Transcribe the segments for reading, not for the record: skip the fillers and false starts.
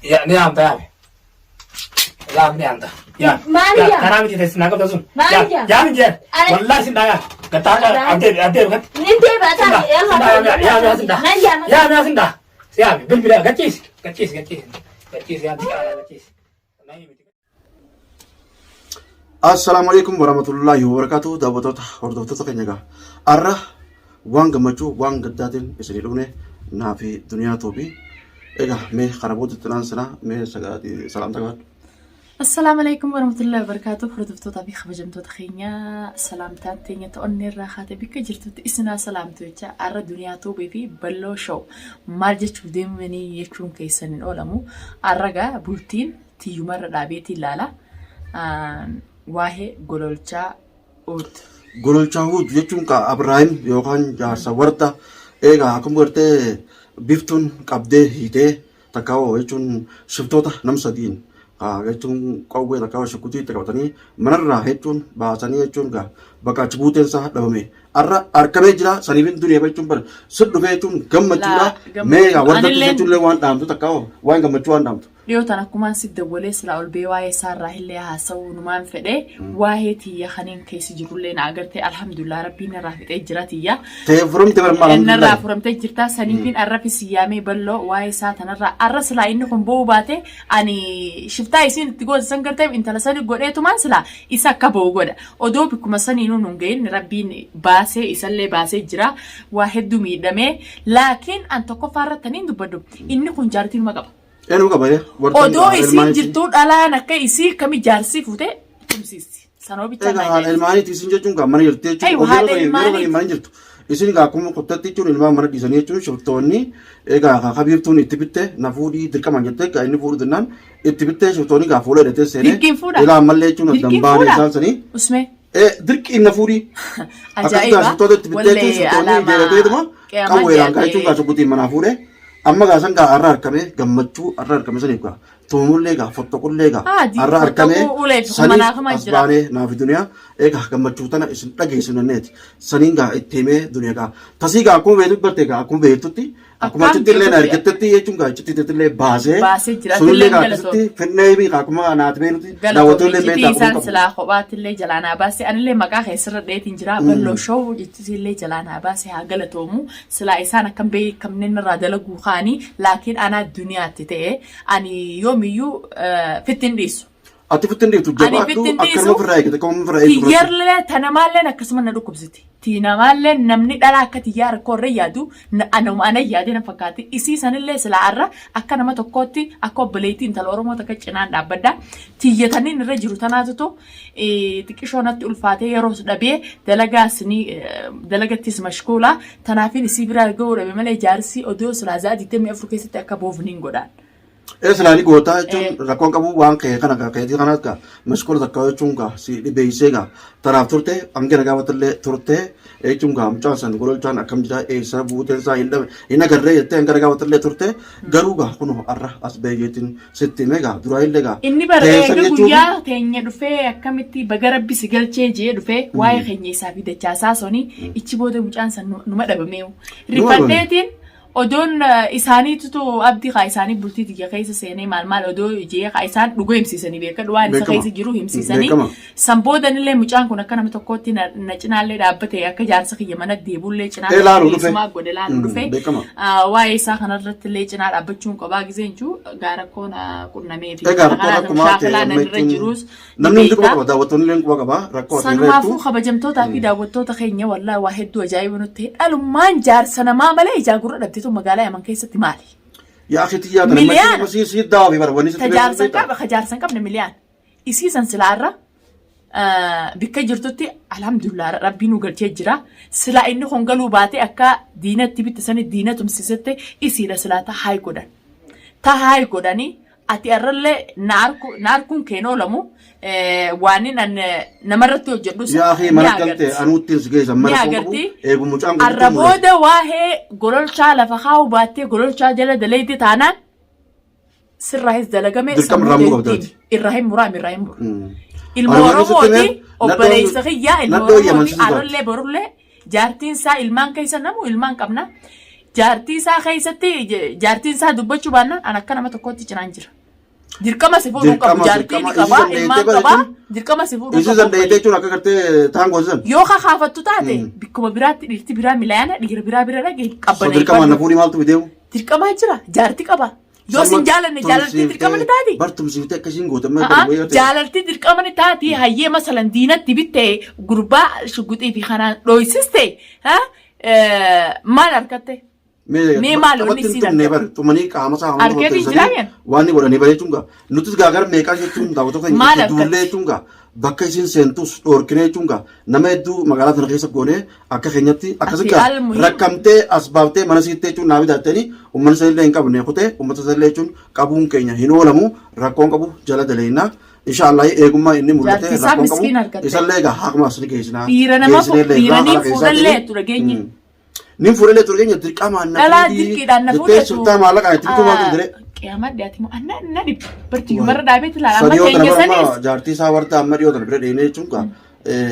Ya, ni yaamta yaami. Yaam ni yaamta. Yaam. Maali Yaam. yaam? Karaa miti teessi naa qabda sun. Maali Yaam. yaam? Yaam hin jeen. Ani- Wallaahi sin dhagaa. Gattaa addee addee gatti. Nin deebi'a taa'e. Yalla. Yaam yaa sin dhaa. Nan yaama. Yaam yaa sin dhaa. Yaami bilbila gachiisi gachiisi gachiisi gachiisi yaam xiqqaadha gachiisi. Assalaamu alaikum warahmatullahi wabarakatuh daawwattoota hordoftoota keenya egaa har'a waan gammachuu waan gaddaatiin isinii dhufne naa fi duniyaa toobii egaa mee kana booda xinaan sanaa mee salaamta gaafadhu. Assalaamu alaikum warahmatullahi wabarakatuh. Hordoftootaa fi kabajamtoota keenya salaamtaan teenya ta'onni irraa kaate bikka jirtutti isinaa salaamtu jecha har'a duniyaa tuubee fi balloo show maal jechuuf deemanii jechuun keessan hin oolamu. Har'a gaa bultiin tiyyumarra dhaabeetiin ilaala. Waa'ee gololchaa uut. Gololchaa Huud jechuun ka Abrahaim yookaan jaarsa warda eegaa akkuma gartee biftuun qabdee hiitee takka hoo jechuun shiftoota nam sadiin ka jechuun qawwee takka hoo shukutii itti qabatanii manarraa jechuun baasanii jechuun gaa bakka achi buuteen isaa dhabame arra argamee jira saniif hin dunee jechuun bara sir dhufee jechuun gammachuudha Laa, mee gaa warda Anilleen- jechuun illee waan dhaamtu takka hoo waan gammachuu waan dhaamtu. Dhiyoo tan akkumaan si dawwalee silaa ol bee waa'ee isaarraa illee haasa'uu numaan fedhe waa'ee tiyya kaniin keessa jirullee na agartee alhamdulillah rabbiin narraa fixee jira tiyya. Ta'ee furamte bar maal Narraa alhamdulillah. furamtee jirta saniifin arrafi si yaamee balloo waa'ee isaa tanarraa arra silaa inni kun ba'uu baate ani shiftaa isiin itti goote san gartee intala sani godheetumaan silaa isa akka ba'u godha odoo bikkuma saniinuu nun gahin rabbiin baasee isallee baasee jira waa hedduu miidhamee laakiin an tokkoffaa irratti taniin dubbadhu inni kun jaartii numa qaba. Eenyu qaba ee? Warra Odoo haadha isiin ilmaaniiti. jirtuu dhalaan akka isii akkami jaarsii fuutee tumsiisti. Sanoo bichaa Egaa naa haadha jedhe. ilmaaniiti isin jechuun gaa mana jirti jechuun Aywa, yeroo haadha sanii yeroo sanii ilmaaniiti. mana jirtu. Isin gaa akkuma kuttatti jechuun ilmaan mana dhiisanii jechuun shiftoonni egaa kabiiftuun itti bitte na fuudhii dirqamaan jettee gaa inni fuudhu jennaan itti bittee shiftoonni gaa fuula hidhatee seenee Dirqiin fuudha. ilaa ammallee jechuun addan Dirqiin baanee fuudha. isaan sanii Usmee. ee dirqiin na fuudhii. Akkasitti gaa Ajaa'iba. shiftoota itti bittee jechuun Wallee shiftoonni alaama jeedateetuma qiyaamaa qawweedhaan gaa jechuun gaa jedhee. shukutiin manaa fuudhee amma gaa san gaa har'a argame gammachuu har'a argame saniif gaa tumamullee gaa fottoqullee gaa Ah, di- har'a argame fottoquu ulee fi saniif manaa kama as jira. baanee naaf duniyaa egaa gammachuu tana isin dhageessinanneeti saniin gaa itti himee duniyaa gaa tasii gaa akkuma beektutti barte gaa akkuma beektutti akkuma Akkaan achitti illee na beektutti. ergettetti jechuun gaa achitti illee baasee Baasee jira. sunillee Atillee gaa galatoomi. akkasitti finnee himi gaa akkuma naati beeknutti daawwattoonni illee Galatoomi. beektaa Isaan akkuma qabu. silaa kophaatti illee jalaa naa baase. Anillee maqaa keessarra dheetiin jira. Balloo show jechuusi illee jalaa naa baase haa galatoomu. Silaa isaan akkam beekamne narraa dalaguu kaanii laakiin anaa duniyaatti ta'e ani yoomiyyuu fitti hin dhiisu. Ati fitti hin dhiiftu Ani jabaadhu fitti hin akkanuma dhiisu. ofirraa eegate akkuma ofirraa eegdu. Tiyyarlee tanamaalleen akkasuma na dhukkubsiti. Tiinamaallee namni dhalaa akka tiyyaa rakkoo irra yaadu anuma ana yaade na fakkaatti. Isii sanillee silaa irra akka nama tokkootti akka obboleettii intala Oromoo takka cinaan dhaabbadha. Tiyyataniin irra jiru tanaatutu xiqqishoo natti ulfaatee yeroos dhabee dalagaas ni dalagattis mashkuula. Tanaafin isii biraa ga'uu dhabe malee jaarsi odoo silaa za'a 24 keessatti akka boof niin godhaan. Ee silaa ni gootaa jechuun rakkoon qabu waan kee kana gaa keetii kana gaa mashkuula takka jechuun gaa si dhibeessee gaa tanaaf turte hanga na gaafatallee turte jechuun gaa mucaan san gololchaan akkam jira eessa buuteen isaa hin dhabe hin agarree jettee hanga na gaafatallee turte garuu gaa kunoo har'a as beekeetiin sitti himee gaa duraa illee gaa Inni bara teessan eega jechuun guyyaa teenya dhufee akkamitti baga rabbi si galchee jee dhufee waa'ee keenya isaa fi dachaasaa suni ichi booda mucaan san numa dhabameewu. Numa dhabame. Rifadheetiin Odoon isaaniitutu abdii kaa isaanii bultii tiyya keessa seenee maal maal odoo jee kaa isaan dhuga himsiisanii beekadhu waan isa Beekama. keessa jiru himsiisanii. Beekama. San boodanillee mucaan kun akka nama tokkootti na na cinaallee dhaabbate akka jaarsa kiyya mana deebuullee cinaa Ee, laaluu dhufe. isumaa godhe laaluu dhufe. Beekama. Waa'ee isaa kanarratti illee cinaa dhaabbachuun qabaa gizeen juu gaara koo na qunnamee fi Egaa rakkoo rakkuma ta'e shaakalaan amma irra jechuun jirus ni namni hundi quba beekta. qaba daawwattoonni illee quba qaba rakkoo ati irra Sanumaafuu jirtu. kabajamtootaa fi daawwattoota keenya wallaahi waa hedduu ajaa'iba nutti ta'e. Dhalummaan jaarsa namaa malee ijaa gurra dhabdeetu magaalaa Yaman keessatti maali? Yaa akhi tiyyaa tana Miliyaana. machi si daawa fi bara wanni sitti Ta beeku jaarsa hin beektaa. qabne ka jaarsa hin qabne miliyaan. Isii san silaa irra bikka jirtutti alhamdulillah rabbii nu galchee jira. Silaa inni kun galuu baate akka diinatti bitte sani diina tumsisette isiidha silaa ta haay godhan. Ta haay godhanii Ati arrallee na arku na arkuun keen oolamu waanin an namarratti hojjedhus Yaa akhi ni mana galte agarti. anuuttiin si geessa Ni mana kun qabu agarti. eegu mucaan kun Arra booda waa'ee gololchaa lafa kaa'u baattee gololchaa jala daleeyte taanaan sirraahis dalagame Dirqama sammuu irraa muruu teetiin qabdaati. irraa hin muraam irraa hin muru. Ilma Ani waan sitti Oromooti hime, obboleessa kiyyaa ilma nadhoo Yaman Oromooti si sodaatti. arrallee borullee jaartiin isaa ilmaan keessa namu ilmaan qabna. Jaartii isaa keessatti jaartiin isaa dubbachuu baannaan an akka nama tokkootti cinaan jira. Dirqama si fuudhuu qabu Dirqama, jaartii ni dirqama. qabaa Isii ilmaan dandeettee qabaa bareechuun- dirqama si fuudhuu Isii qabu. dandeettee jechuun akka gartee taangoo san. Yoo kakaafattu taate bikkuma biraatti dhiirti biraa milaayana dhiira biraa bira dhaqe So dirqamaan na qabbaneeffadhu. fuudhii maaltu fideemu? Dirqamaa jira jaartii qaba. Yoo sin jaalanne jaalaltii dirqama ni taati. Bartumsiiftee akkasiin goote amma A'a, gadi wayii Jaalaltii dirqama ni taati hayyee masalan diinatti bitte gurbaa shuguxii fi kanaan dhooysiste ha? Maal harkatte? Mee maal wanni Taphatti isiin hin tumne argate? bar tumanii qaama isaa hunda Argeetiin hojjeessanii jiraa yen? waan inni godhanii bare jechuun gaa nutis gaa gara meeqaa jechuun daawwattoota keenya Maal itti argatte? duullee jechuun gaa bakka isiin seentus dhoorkinee jechuun gaa nama hedduu magaalaa tana keessa goonee akka keenyatti akkasi Ati gaa almuhim. rakkamtee as baaftee mana siittee jechuun naa bitaattanii uummanni sanillee hin qabne kutee uummata sanillee jechuun qabuun keenya hin oolamu rakkoon qabu jala daleenya. Inshallah eegummaa inni mul'ate Jaartii isaa rakkoon qabu miskiin argatte. isallee gaa haquma as ni geessinaa. Dhiira nama Geessinee illee dhiira irraa niin haala keessaatiin. fuudhallee ture geenye. Nin fuudhallee ture keenya dirqamaan na Dhalaa fuudhii dirqiidhaan na jettee fuudhetu. sultaa maallaqaan itti bituu maaltu dire. Qiyaamaa dhiyaate moo anna na dhibba. Barti yumarra dhaabeeti ilaala. Amma Sadii yoo tana keenya bara amma sanis jaartii isaa warta amma dhiyoo tana bira dheenee jechuun gaa.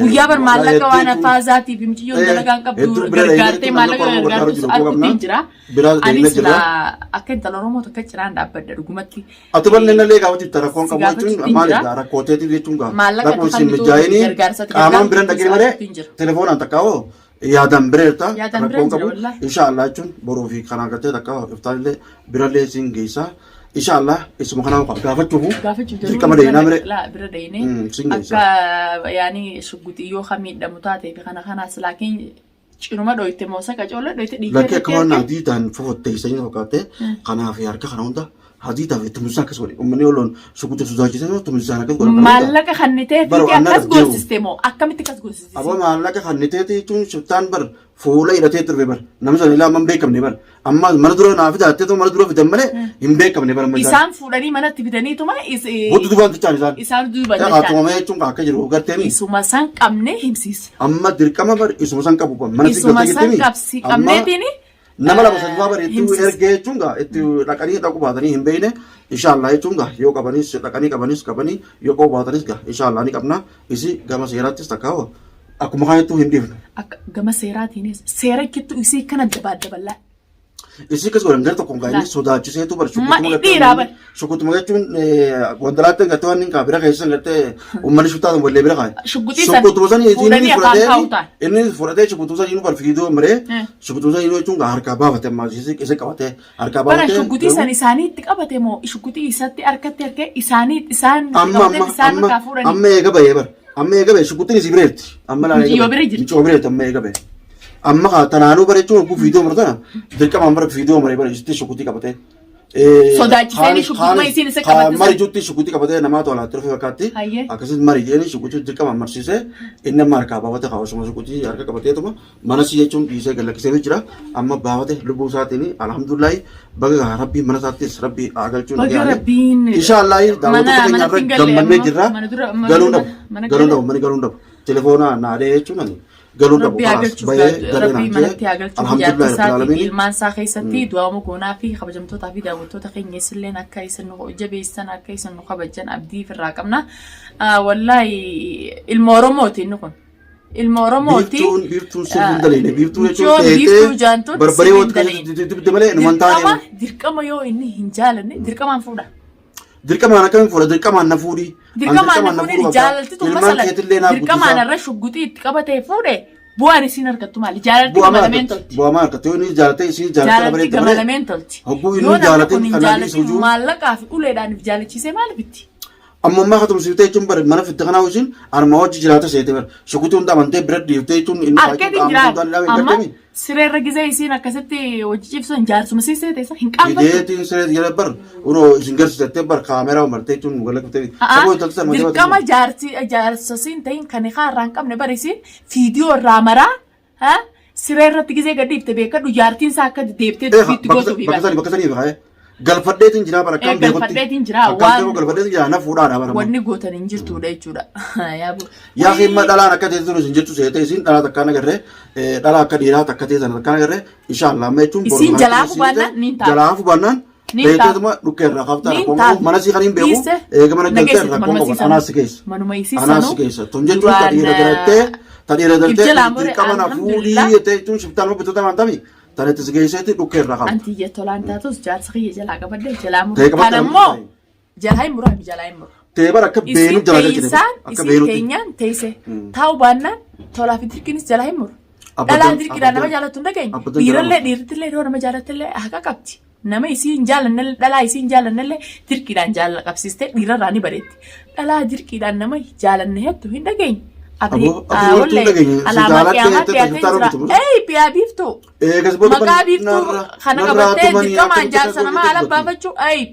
guyyaa bar maallaqa waan afaazaatii fi mucayyoon dalagaa hin qabdu Hedduu bira dheenee gargaartee jechuun maallaqa namni Oromoo gargaaru gargaartus jiru qabna. arguutiin jira. Bira dheenee Anis jirra. laa akka intala Oromoo tokko cinaan dhaabbadha dhugumatti. Ati bal'ina illee gaafatti itti rakkoon Si qabu gaafachuutti jechuun hin maal jira. egaa rakkooteetiif jechuun gaa Maallaqa rakkoon itti isin fannituu mijaa'inii gargaarsa itti qaamaan gargaartu bira hin dhaqin malee hin jira. telefoonaan takka hoo yaadaan bira jirta Yaadaan bira rakkoon jira qabu wallaahi. inshaallah jechuun boruu fi kanaan gartee takka iftaan illee birallee isin geessa inshaallah isuma kanaa gaafachuufu Gaafachuuf dirqama deemnaa mire laa bira deemnee Sin geessa. akka yaani shugguxii yoo kan miidhamu taatee fi kana kanaas laakiin cinuma dhoyte moo saqa coolla dhoyte dhiitee Lakkee akka waan irratti hadiidaan fofotteessanii fakkaate kanaaf harka kana hunda hadiidaa fi tumsaan akkas godhe uummanni oloon sukuta sodaachisee tumsaan akkas godhe. Maallaqa kannitee Baro, fi anna akkas dhabdee gorsiste moo akkamitti akkas gorsiste? Aboo maallaqa kanniteeti jechuun shiftaan bar fuula hidhatee turre bar namni sana ilaa amma hin beekamne bar amma mana dura naa fidaa jettee mana dura fidan malee hin beekamne bar amma isaan. Isaan fuudhanii manatti fidaniituma Hudduu dubaan tichaan isaan. isaan duuba Yaa jechaan. tumamee jechuun akka jiru garteemi. Isuma san qabne himsiisa. Amma dirqama bar isuma san qabu mana Isuma san qabsi qabneetiin Nama lama sadii bar itti himsiisa. ergee jechuun gaa itti dhaqanii dhaquu baatanii hin beekne inshaallah jechuun gaa yoo qabanis dhaqanii qabanis qabanii yoo qabu baatanis gaa inshaallah ni qabna isi gama seeraattis takka hoo akkuma kanattuu hin dhiifnu. Akka gama seeraatiinis seera kittu isii kana dabaadaballaa. Isii akkas godhan gara tokkoon gaa inni sodaachiseetu bar Ma dhiiraa bar. Shukutuma jechuun wandalaatti gartee waan inni kaa bira keessa gartee uummanni shuktaa tan wallee bira kaa'e. Shugguxii san Shukutuma san inni fuudhanii afaan fudhatee kaa'u ta'an. inni fudhatee shukutuma san inni bar fiidoo maree Eh. shukutuma san inni jechuun gaa harkaa baafate amma isa qabatee harkaa Bara baafatee. shugguxii san isaanii itti qabate moo shugguxii isatti harkatti harkee isaanii isaan itti amma qabatee amma isaan amma harkaa fuudhanii. amma eega bahee bar amma eega bahee shukutiin isii bira jirti amma laala Mucayyoo bira jirti. mucayyoo bira jirti amma eega bahee amma kaa tanaanuu bara jechuun oguu fiidoo mara tana dirqamaan bara fiidoo mara bara isitti shukutii qabatee. Sodaachisanii shukutuma isiin isa qabatte sana. Mari juutti shukutii qabatee namaa tola ture fakkaatti. Hayyee. Akkasumas mari jedhanii shukutii dirqamaan marsiisee inni amma harkaa baafate kaa osuma shukutii harka qabateetuma mana si jechuun dhiisee gad lakkisee jira amma baafate lubbuu isaatiin alhamdulillahi baga gaa rabbii mana isaattis rabbii haa galchuun Baga yaale. rabbiin Inshaallah daawwattoota mana keenya manatti irra hin galle gammannee amma jirra. mana dura mana Galuun dura dhabu. mana Galuun gale dhabu. Mani galuun dhabu. Telefoona naadhee jechuun ani galuun dhabu. Rabbi haa Kalaas galchuuf bahee galee rabbii naan manatti haa jee galchuuf jaartii alhamdulillahi rabbil isaatii fi aalamiin. ilmaan isaa keessatti du'aama goonaa fi kabajamtootaa fi daawwattoota keenya isilleen akka isin nu jabeessan akka isin nu kabajan abdii ofirraa qabna. Wallaahi ilma Oromooti inni kun. Ilma Oromooti. Biiftuun biiftuun sirrii hin daleene. Biiftuu jechuun Mucoon biiftuu teetee jaantuun barbaree sirrii hin wanta daleene. dibde malee numan Dirqama taane. dirqama yoo inni hin jaalanne dirqamaan fuudha. Dirqamaan akkamiin fuudha? Dirqamaan na fuudhi. An Dirqamaan na fuudhi fuudhuu qabda. jaalalti tun Ilmaan masalan keetillee naa dirqamaan guddisaa. irra shugguxii itti qabatee fuudhe bu'aan isiin argattu maali? Jaalalti Bu'aa gama maal lameen argatti? tolti. Bu'aa maal argatti? Yoo inni jaalatee isiin jaalatee Jaalalti bareedde gama malee. lameen tolti. Hogguu Yoo inni namni jaalatee kun hin kanaa dhiisu jaalatin hojuu. maallaqaa fi uleedhaan if jaalachiisee maaliif itti? Amma ammaa katumsiiftee jechuun bare mana fitte kanaa wajjin armaa wajji jiraata seete bare shukutii hunda amantee bira dhiiftee jechuun inni Arkeetiin qaama jiraa hundaan dhaabee amma gartami. siree irra gizee isiin akkasitti hojii cibsan jaarsuma sii seete isa hin qaanfattu. Fideetiin siree jala bar unoo isin garsiisattee bar kaameraa martee jechuun nu galaqiftee. Saboo intalti sana mataa Dirqama jaarsi jaarsa siin ta'in kan hikaa irraa hin qabne bari isiin fiidiyoo irraa maraa ha? Siree irratti gizee gad dhiifte beekadhu jaartiin isaa akka deebitee dubbiitti gootuu fi Bakka bara. sanii bakka sanii beekaa. Galfadheetiin jiraa bara akkam Eh, beekutti. galfadheetiin jiraa, Akkam waan- beeku galfadheetiin jiraa na fuudhaadha bara. Wanni gootan hin jirtudha jechuudha. Yaa bu- Yaa himma dhalaan akka teessu isin jettu seete isin dhalaa takkaan agarree dhalaa akka dhiiraa takka teessan takkaan agarree inshallah amma jechuun boru Isiin kana jalaa keessa hubaannaan niin ta'a. Jalaa hubaannaan Niin ta'a. beekteetuma dhukkee irraa kaaftaa Niin rakkoon ta'a. qabu mana sii kan hin beeku Dhiiste. eega mana Na galtee geessitu rakkoon manuma qabu sii anaa sanuu. si keessa. Manuma isii Anaa si sanuu keessa tun jechuun ta duraan dhiira darattee ta dhiira darattee jalaa mure dirqama na fuudhii alhamdulillah. jettee jechuun shiftaan bittoota amantamii. Tan itti si geesseeti dhukkee irraa qabda. Antiyya tolaan taatus jaarsa kiyya jalaa qabadde jalaa muru. Ta'e qabatte Kan ammoo jalaa hin muru jalaa hin muru. Ta'e bara akka beenuu Isiin jalaa galchite. teessaan Akka isiin beenutti. teenyaan teesse taa'u baannaan tolaa fi dirqiinis jalaa hin muru. Dhalaan dirqiidhaan nama jaallattu hin dhageenye. Abbadan Dhiirallee jalaa dhiirtillee yoo nama jaallattillee haqa qabdi. Nama isii hin jaallannellee dhalaa isii hin jaallannellee dirqiidhaan jaalala qabsiistee dhiirarraa ni bareetti. Dhalaa dirqiidhaan nama jaalanne hedduu hin dhageenye. Aboo, aboo wartuu hin dhageenye. Si Alaamaa jaalattee qiyaamaa jettee dhiyaatee shiftaa jira. rukutu. Ei biyaa biiftuu. Eegas booda Maqaa biiftuu kana narraa qabattee tumanii dirqamaan akkamitti jaarsa akka namaa ala godhatu. baafachuu ayib.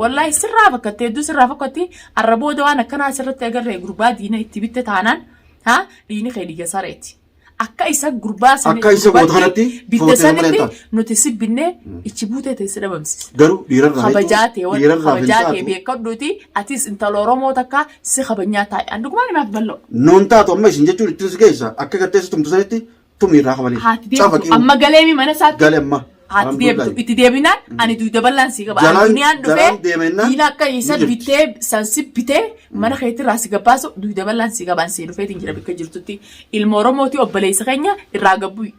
Wallaahi sirraa fakkatte hedduu sirraa fakkatti arra booda waan akkanaa sirratti agarree gurbaa diina itti bitte taanaan haa dhiini kee dhiiga sareeti. Akka isa gurbaa sana Akka isa goota kanatti bitte footee malee sanitti hin taatu. nuti si binnee ichi buutee teesse dhabamsiisa. Garuu dhiirarraa Kabajaa ta'e jechuun dhiirarraa hin kabajaa ta'e taatu. beekadhuuti atis intala Oromoo takka si kabajaa taa'e. An dhugumaan himaaf bal'oo. Nuun taatu amma isin jechuun ittiin si geessa akka gartee si tumtu sanitti tumi irraa kabalee. Haati deemtu amma galeemi mana isaatti. Gale amma. Haati deemtu itti deebinaan ani dugda bal'aan si qaba. Jalaan- Duniyaan dhufee jalaan deemennaan diina akka isa ni jirti. bitee san si bitee mana keetirraa si gabbaasu dugda bal'aan si qabaan si dhufeetiin jira bakka jirtutti. Ilma Oromooti obboleessa keenya irraa gabbu'i.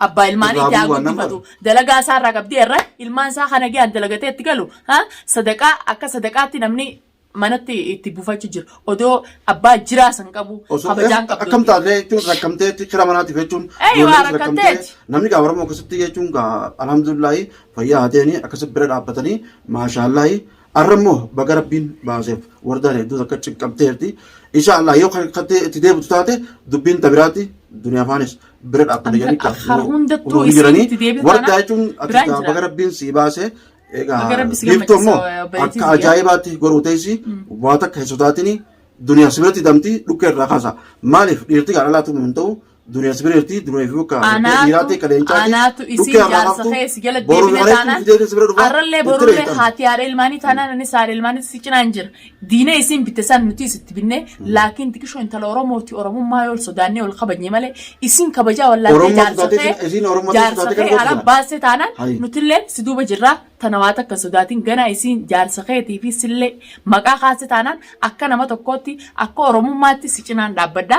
Abbaa ilmaanii Irraa itti haa bu'uu waan nama guddifatu. Dalagaa isaa irraa qabdee irra ilmaan isaa kana gahan dalagatee itti galu. Ha? Sadaqaa akka sadaqaatti namni manatti itti buufachuu jira. Odoo abbaa jiraa san qabu Osoo kabajaan qabdu. akkam taatee jechuun rakkamtee kira manaatiif jechuun Ei, ijoolleen waa rakkamtee rakkamteeti. namni gaa Oromoo akkasitti jechuun gaa alhamdulillahi fayyaa haa akkasitti bira dhaabbatanii maashaallahi arra immoo baga rabbiin baaseef wardaan hedduu akka cinqamteerti insha Allah yoo kan kattee itti deebitu taate dubbiin tabiraati duniyaa faanis bira dhaabbatanii Hanga- gaa har hundattuu nu isiin jiranii itti deebitu wardaa taanaan jechuun ati biraan gaa jira. baga rabbiin sii baase egaa Baga rabbi si biiftuu immoo gammachiisa, obboleettii akka kiyya. ajaa'ibaatti godhuu teessi waa takka hin sodaatini duniyaa si biratti damti dhukkee irraa kaasa maaliif dhiirti gaa dhalaatu hin ta'u duniyaa si bira jirti duniyaa fi bakka dhiiraatti akka leencaatti Anaatu isiin dhukkee irraa jaarsa kaaftu kee si jala boru deebine kareetti taanaan fidee si bira dhufa arrallee itti borullee reetan. haati haadha ilmaanii taanaan anis haadha ilmaanii si cinaan jira. Diina isiin bitte san nuti isitti binne laakiin xiqishoo intala Oromooti Oromummaa yoo ol sodaannee ol kabajne malee isiin kabajaa wallaaltee Oromummaa jaarsa sodaatee kee isiin- isiin Oromummaa jaarsa sodaatee kee kan ala gootu baase taanaan Hayi. nutillee si duuba jirra tana waa takka sodaatiin ganaa isiin jaarsa keetii fi sillee maqaa kaase taanaan akka nama tokkootti akka Oromummaatti si cinaan dhaabbadha.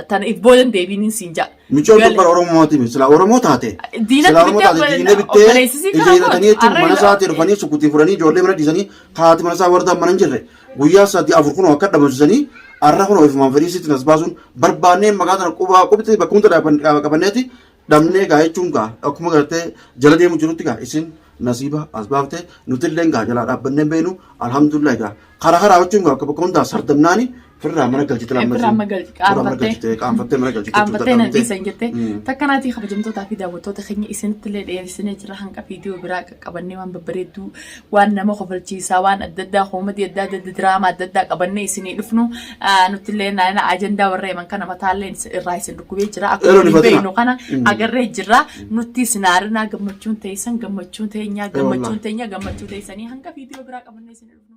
Tana if boodan deebiin siin ja'a. Michoon kun bara Oromooti miti. Silaa Oromoo taate. Diinatti Silaa Oromoo bittee taate diina bittee obboleessisii ija kana hidhatanii gooti. jechuun mana Arra isaatii dhufanii sukutii furanii ijoollee mana dhiisanii haati mana isaa wardaan mana hin jirre guyyaa sadii afur kunoo akka dhabamsiisanii arra kunoo ifumaan fedhii sitti nas baasuun barbaannee maqaa tana qubaa qubti bakka hunda qabanneeti dhabnee gaa jechuun gaa akkuma gartee jala deemu jirutti gaa isin nasiiba as baaftee nutilleen gaa jalaa dhaabbannee hin beeknu alhamdulillah gaa karaa karaa jechuun gaa bakka hundaa sardamnaani firraa mana galchite lamma Firraa mana galchite, Firraa mana qaanfattee. galchite qaanfattee mana galchite Qaanfattee na dhiisan jettee Mm. takka naatii kabajamtootaa fi daawwattoota keenya isinitti illee dheeressinee jira hanqa viidiyoo biraa qaqqabannee waan babbareedduu waan nama kofalchiisaa waan adda addaa koomadii adda addaa diraamaa adda addaa qabannee isinii dhufnu nutti illee naannoo ajandaa warra himan kana mataallee irraa isin dhukkubee jira akkuma Yeroo hin ni beeknu kana Mm. agarree jirra nutti isin aarinaa gammachuun teessan gammachuun teenyaa gammachuun wallahi. teenya gammachuu teessanii hanga viidiyoo biraa qabannee isinii dhufnu.